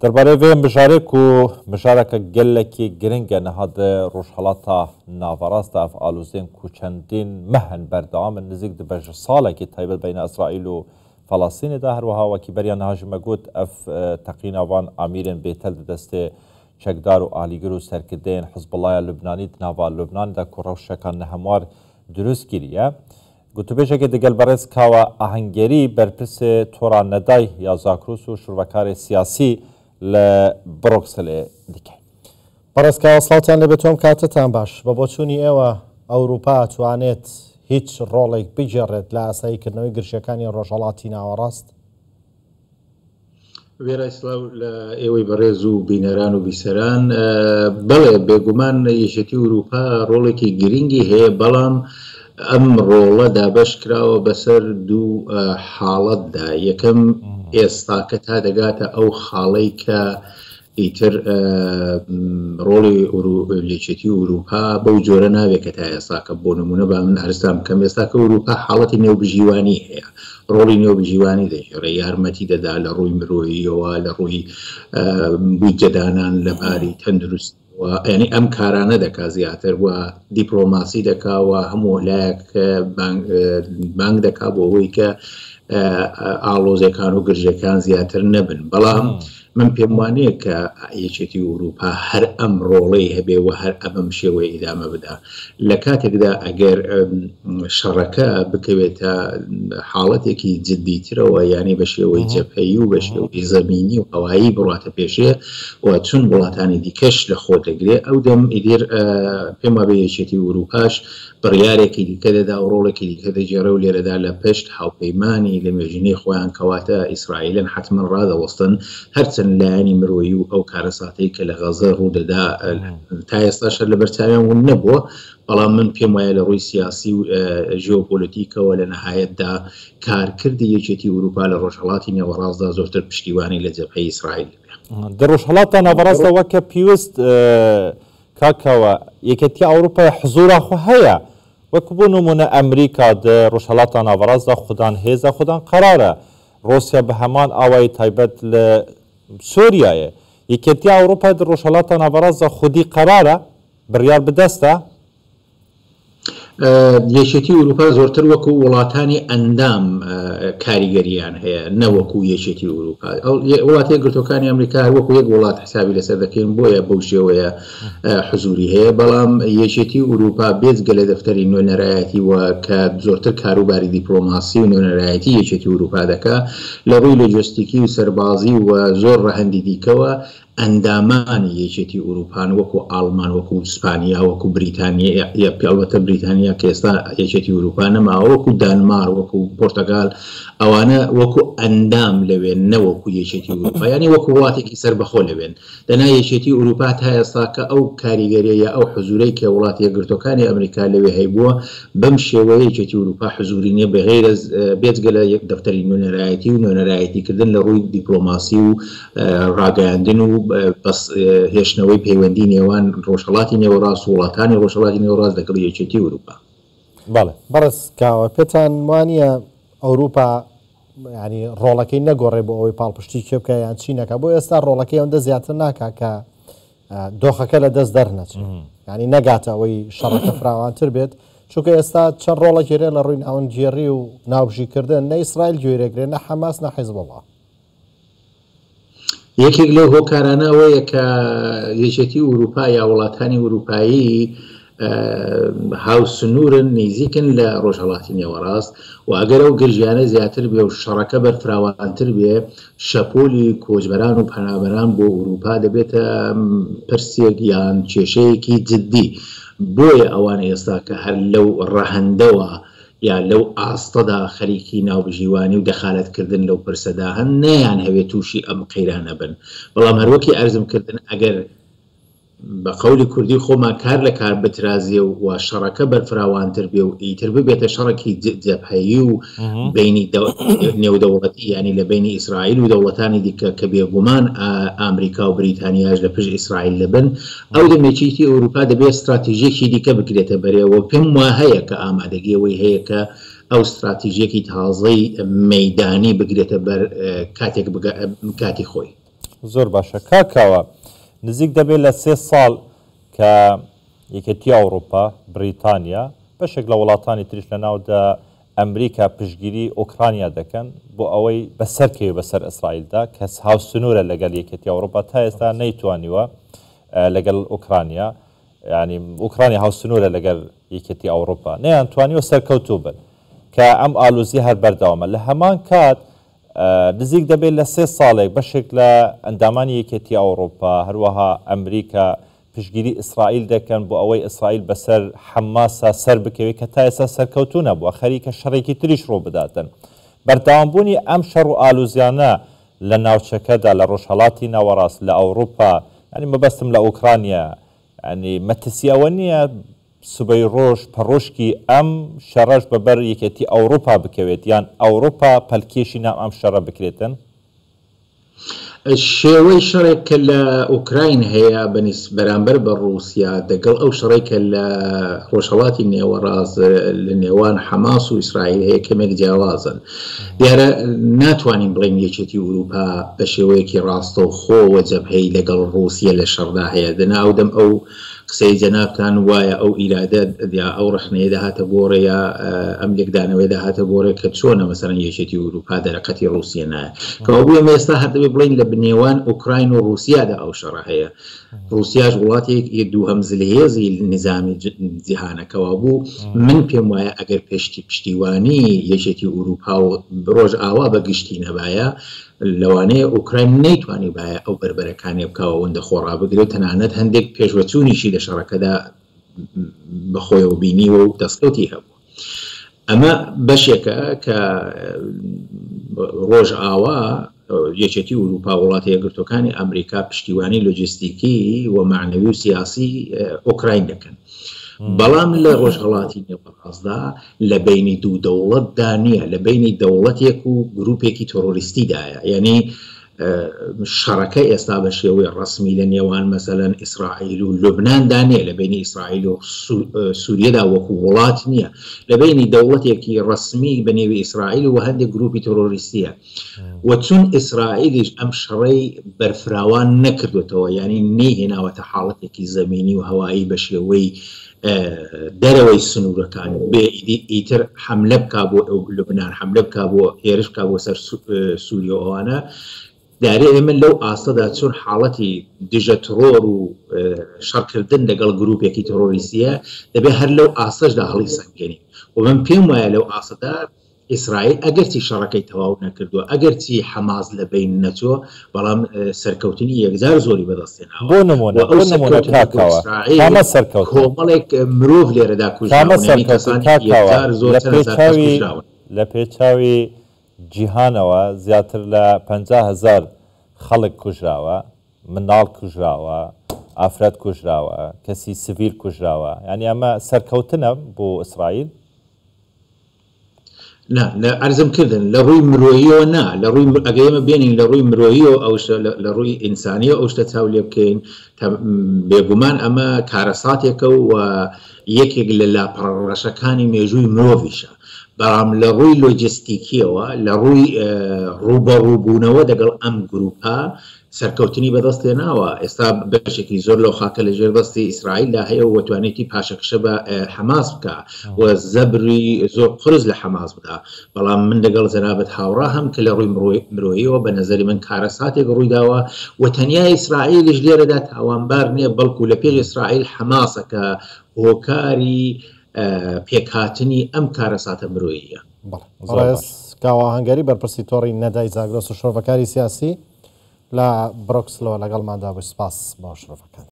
دەربارەی ڤێ مژارێ کو مژارەکە گەلەکی گرنگە نها د ڕۆژهەڵاتا ناڤەڕاست دا ئەڤ ئالوزێن کو چەندین مەهن بەردەوامن نزیک دبە ژ ساڵەکی تایبەت بەینا ئیسرائیل و فەلەستینێ دا هەروەها وەکی بەریا نها ژ مە گوت ئەڤ تەقینا ڤان ئامیرێن بێتەل د دەستێ چەکدار و ئالیگر و سەرکردەیێن حزبوڵڵایا لوبنانی د ناڤا لوبنان دا کو ڕەوشەکا نەهەموار دروست کریە. گوتوبێژەکێ دگەل بەڕێز کاوە ئاهەنگەری بەرپرسێ تۆڕا نەدای یا زاکروس و شرڤەکارێ سیاسی لە بڕۆکسلێ دکەین. بەڕێز کاوە سڵاوتان لێبێت و ئەم کاتەتان باش. بە بۆچوونی ئێوە ئەوروپا ئەتوانێت هیچ ڕۆڵێک بگێڕێت لە ئاسایی کردنەوەی گرژیەکانی ڕۆژهەڵاتی ناوەڕاست؟ وێرای سڵاو لە ئێوەی بەڕێز و بینەران و بیسەران، بەڵێ بێگومان یەکێتی ئورووپا ڕۆڵێکی گرنگی هەیە، بەڵام ئەم ڕۆڵە دابەش کراوە بەسەر دوو حاڵەتدا، یەکەم ئێستاکە تا دەگاتە ئەو خاڵەی کە ئیتر ڕۆڵی یەکێتی ئورووپا بەو جۆرە نابێ کە تا ئێستاکە، بۆ نموونە با من عەرزتان بکەم ئێستاکە ئورووپا حاڵەتی نێوبژیوانی هەیە، ڕۆڵی نێوبژیوانی دەگێڕێ، یارمەتی دەدا لە ڕووی مرۆییەوە، لە ڕووی بودجەدانان لە باری تەندروستیەوە، یانی ئەم کارانە دەکا زیاتر و دیپلۆماسی دەکا و هەموو لایەک بانگ دەکا بۆ ئەوەی کە ئاڵۆزیەکان و گرژیەکان زیاتر نەبن، بەڵام من پێم وانیە کە یەکێتی ئوروپا هەر ئەم ڕۆڵەی هەبێ و هەر ئەبەم شێوەیە ئیدامە بدا. لە کاتێکدا ئەگەر شەڕەکە بکەوێتە حاڵەتێکی جدیترەوە یانی بە شێوەی جەبهەیی و بە شێوەی زەمینی و هەوایی بڕواتە پێشێ و چون وڵاتانی دیکەش لە خۆ دەگرێ ئەو دەم ئیدیر پێم وابێ یەکێتی ئوروپاش بڕیارێکی دیکە دەدا و ڕۆڵێکی دیکە دەگێڕێ و لێرەدا لە پشت هاوپەیمانی لەمێژینەی خۆیان کەواتە ئیسرائیلن حەتمەن ڕادەوەستن هەرچەند لایەنی مرۆیی و ئەو کارەساتەی کە لە غەزە ڕوودەدا تا ئێستاش هەر لەبەرچاویان ون نەبووە بەڵام من پێم وایە لە ڕووی سیاسی و ژیۆپۆلەتیکەوە لە نەهایەتدا کارکردی یەکێتی ئورووپا لە ڕۆژهەڵاتی نێوەڕاستدا زۆرتر پشتیوانی لە جەبهەی ئیسرائیل دەبێ. دە ڕۆژهەڵاتا ناوەڕاستدا وەکە پیوست کاک کاوە، یەکێتیی ئەوروپای حزوورا خو هەیە، وەک بۆ نموونە ئەمریکا دە ڕۆژهەڵاتا ناوەڕاستدا خودان هێزە، خودان قەرارە، ڕۆسیا بە هەمان ئاوایی تایبەت لە سۆریایێ. یەکێتیی ئەوروپای دە ڕۆژهەڵاتا ناوەڕاستدا خودی قەرارە، بڕیار بدەستە. یەکێتی ئوروپا زۆرتر وەکو وڵاتانی ئەندام کاریگەریان هەیە نە وەکو یەکێتی ئوروپا. وڵاتە یەکگرتووەکانی ئەمریکا هەر وەکو یەک وڵات حسابی لەسەر دەکەین بۆیە بەو شێوەیە حزوری هەیە، بەڵام یەکێتی ئوروپا بێجگە لە دەفتەری نوێنەرایەتی و کە زۆرتر کاروباری دیپلۆماسی و نوێنەرایەتی یەکێتی ئوروپا دەکا لە ڕووی لۆجستیکی و سەربازی و زۆر ڕەهەندی دیکەوە ئەندامانی یەکێتی ئوروپان وەکو ئاڵمان، وەکو سپانیا، وەکو بریتانیا، ئەڵبەتە بریتانیا کە ئێستا یەکێتی ئوروپا نەماوە، وەکو دانمار، وەکو پۆرتەگال، ئەوانە وەکو ئەندام لەوێن نە وەکو یەکێتی ئوروپا، یانی وەکو وڵاتێکی سەربەخۆ لەوێن. دەنا یەکێتی ئوروپا تا ئێستا کە ئەو کاریگەریە یا ئەو حزورەی کە وڵاتە یەکگرتوەکانی ئەمریکا لەوێ هەیبووە بەم شێوەیە یەکێتی ئوروپا حزوری نیە بەغەیرەز بێجگە لە دەفتەری نوێنەرایەتی و نوێنەرایەتی کردن لە ڕووی دیپلۆماسی و ڕاگەیاندن و بەس هێشتنەوەی پەیوەندی نێوان ڕۆژهەڵاتی نێوەڕاست و وڵاتانی ڕۆژهەڵاتی نێوەڕاست لەگەڵ یەکێتی ئوروپا. بەڵێ. بەڕێز کاوە پێتان وانیە ئەوروپا یانی ڕۆڵەکەی نەگۆڕێ بۆ ئەوەی پاڵپشتی کێ بکا یان چی نەکا بۆ ئێستا ڕۆڵەکەی ئەوەندە زیاتر ناکا کە دۆخەکە لە دەست دەرنەچێت ینی نەگاتە ئەوەی شەڕەکە فراوانتر بێت چونکە ئێستا چەند ڕۆڵە گێرێ لە ڕووی ناوەندگێڕی و ناوبژیکردن نە ئیسرائیل گوێرێگرێ نە حەماس نە حیزبوڵڵا. یەکێک لەو هۆکارانە ئەوەیە کە یەکێتی ئورووپا یا وڵاتانی ئورووپایی هاوسنوورن، نیزیکن لە ڕۆژهەڵاتی نێوەڕاست و ئەگەر ئەو گرژیانە زیاتر بێ و شەڕەکە بەرفراوانتر بێ، شەپۆلی کۆچبەران و پەنابەران بۆ ئورووپا دەبێتە پرسێک یان کێشەیەکی جددی. بۆیە ئەوان ئێستا کە هەر لەو ڕەهەندەوە یا لەو ئاستەدا خەریکی ناوبژیوانی و دەخالەت کردن لەو پرسەدا هەن نایانهەوێ تووشی ئەم قەیرانە بن. بەڵام هەروەکی عەرزم کردن ئەگەر بە قەولی کوردی خۆمان کار لە کار بترازێ و شەڕەکە بەرفراوانتر بێ و ئیتر ببێتە شەڕێکی جەبهەیی و بەینی نێودەوڵەتی یانی لە بەینی ئیسرائیل و دەوڵەتانی دیکە کە بێگومان ئامریکا و بریتانیاش لە پشت ئیسرائیل دەبن ئەو دەم یەکیتی ئەوروپا دەبێ ستراتیژیەکی دیکە بگرێتە بەرێ و پێم واهەیە کە ئامادەگی ئەوەی هەیە کە ئەو ستراتیژیەکی تازەی مەیدانی بگرێتە بەر کاتێک کاتی خۆی. زۆر باشە کاک کاوە، نزیک دەبێت لە سێ ساڵ کە یەکێتی ئەوڕوپا، بریتانیا، بەشێک لە وڵاتانی تریش لە ناودا ئەمریکا پشتگیری ئۆکرانیا دەکەن بۆ ئەوەی بەسەر کەوێ بەسەر ئیسرائیلدا کە هاوسنوورە لەگەڵ یەکێتی ئەوڕوپا تا ئێستا نەیتوانیوە لەگەڵ ئۆکرانیا یانی ئۆکرانیا هاوسنوورە لەگەڵ یەکێتی ئەوڕوپا نەیانتوانیوە سەرکەوتوو بن کە ئەم ئالوزی هەر بەردەوامە لە هەمان کات نزیک دەبێت لە سێ ساڵێک بەشێک لە ئەندامانی یەکێتی ئەوڕوپا هەروەها ئەمریکا پشتگیری ئیسرائیل دەکەن بۆ ئەوەی ئیسرائیل بەسەر حەماسا سەربکەوێت کە تا ئێستا سەرکەوتوو نەبووە، خەریکە شەڕێکی تریش ڕووبداتن. بەردەوامبوونی ئەم شەڕ و ئالوزیانە لە ناوچەکەدا، لە ڕۆژهەڵاتی ناوەڕاست، لە ئەوڕوپا، یانی مەبەستم لە ئۆکرانیا، یانی مەترسی ئەوە نییە سبەی ڕۆژ پەڕۆشکی ئەم شەڕەش بەبەر یەکێتی ئەوڕوپا بکەوێت یان ئەوڕوپا پەلکێشی ناو ئەم شەڕە بکرێتن؟ شێوەی شەڕێک کە لە ئۆکراین هەیە بەرامبەر بە ڕووسیا دەگەڵ ئەو شەڕەی کە لە ڕۆژهەڵاتی نێوەڕاست لە نێوان حەماس و ئیسرائیل هەیە کەمێک جیاوازن. دیارە ناتوانین بڵێین یەکێتی ئورووپا بە شێوەیەکی ڕاستەوخۆ و جەبهەی لەگەڵ ڕووسیە لە شەڕدا هەیە. دەنا ئەو دەم ئەو قسەی جەنابتان وایە ئەو ئیرادە یا ئەو ڕەخنەیە دەهاتە گۆڕێ یا ئەم لێکدانەوەیە دەهاتە گۆڕێ کە چۆنە مەسەلەن یەکێتی ئورووپا دەرەقەتی ڕووسیە نایە. کەوابوو ئێمە ئێستا هەر دەبێ بڵێین لە نێوان ئوکراین و ڕووسیادا ئەو شەڕە هەیە. ڕووسیاش وڵاتێک ی دووهەم زلهێزی نیزامی جیهانە. کەوابوو من پێم وایە ئەگەر پێشتی پشتیوانی یەکێتی ئورووپا و ڕۆژئاوا بە گشتی نەبایە لەوانەیە ئۆکراین نەیتوانیبایە ئەو بەربەرەکانیە بکا و ئەوەندە خۆ ڕابگرێ و تەنانەت هەندێک پێشڤەچوونیشی لە شەڕەکەدا بە خۆیەوە بینیوە و دەستکەوتی هەبووە. ئەمە بەشێکە کە ڕۆژئاوا، یەکێتی ئورووپا، وڵاتە یەکگرتووەکانی ئەمریکا پشتیوانی لۆجستیکی و مەعنەوی و سیاسی ئۆکراین دەکەن. بەڵام لە ڕۆژهەڵاتی نێوەڕاستدا لە بەینی دوو دەوڵەتدا نییە، لە بەینی دەوڵەتێک و گروپێکی تۆرۆریستیدایە. یانی شەڕەکە ئێستا بە شێوەی ڕەسمی لە نێوان مەسەلەن ئیسرائیل و لوبناندا نییە، لە بەینی ئیسرائیل و سووریەدا وەکوو وڵات نییە، لە بەینی دەوڵەتێکی ڕەسمی بە نێوی ئیسرائیل و هەندێک گروپی تۆرۆریستییە. و چون ئیسرائیلیش ئەم شەڕەی بەرفراوان نەکردوێتەوە، یانی نەیهێناوەتە حاڵەتێکی زەمینی و هەوایی بە شێوەی دەرەوەی سنوورەکان بێ ئیتر حەملە بکا بۆ لوبنان، حەملە بکا بۆ هێرش بکا بۆ سەر سووریە و ئەوانە، دیارە ئێمە لەو ئاستەدا چون حاڵەتی دژە تڕۆر و شەڕکردن لەگەڵ گرووپێکی تڕۆریستییە، دەبێ هەر لەو ئاستەشدا هەڵیسەنگێنین و من پێم وایە لەو ئاستەدا ئیسرائیل ئەگەرچی شەڕەکەی تەواو نەکردووە، ئەگەرچی حەماس لە بەین نەچووە، بەڵام سەرکەوتنی یەکجار زۆری بەدەست هێناوە بۆ نموونە، و ئەو بۆ نموونە سەرکەوتنە کاک بۆ کاوە، ئیسرائیل کامە سەرکەوتن؟ کۆمەڵێک مرۆڤ لێرەدا کامە کوژراون، یانی سەرکەوتن کەسانێکی کاک کاوە؟ یەکجار زۆر لە چەند هەزار کەس پێچاوی کوژراون. لە پێچاوی جیهانەوە زیاتر لە 50,000 خەڵک کوژراوە، منداڵ کوژراوە، ئافرەت کوژراوە، کەسی سڤیل کوژراوە، یانی ئەمە سەرکەوتنە بۆ ئیسرائیل؟ نا لە عەرزم کردن لە ڕووی مرۆییەوە نا لە ڕووی ئەگەر ئێمە بێنین لە ڕووی مرۆییەوە ئەو شتە لە ڕووی ئینسانیەوە ئەو شتە چاو لێ بکەین بێگومان ئەمە کارەساتێکە و یەکێک لە لاپەڕە ڕەشەکانی مێژووی مرۆڤیشە بەڵام لە ڕووی لۆجستیکیەوە لە ڕووی ڕووبەڕووبوونەوە دەگەڵ ئەم گروپە سەرکەوتنی بەدەست هێناوە، ئێستا بەشێکی زۆر لەو خاکە لە ژێر دەستی ئیسرائیلدا هەیە و توانیتی پاشەکشە بە حەماس بکا و زەبری زۆر قورس لە حەماس بدا، بەڵام من لەگەڵ جەنابت هاوڕا هەم کە لە ڕووی مرۆییەوە بە نەزەری من کارەساتێک ڕوویداوە و تەنیا ئیسرائیلیش لێرەدا تاوانبار نییە بەڵکو لە پێش ئیسرائیل حەماسە کە هۆکاری پێکهاتنی ئەم کارەساتە مرۆییە. بەڵێ بەڕێز کاوە ئاهەنگەری بەرپرسی تۆڕی نەدای زاگرۆس و شرۆڤەکاری سیاسی لە برۆکسلەوە لەگەڵماندا بووی سپاس بۆ شرۆڤەکانت.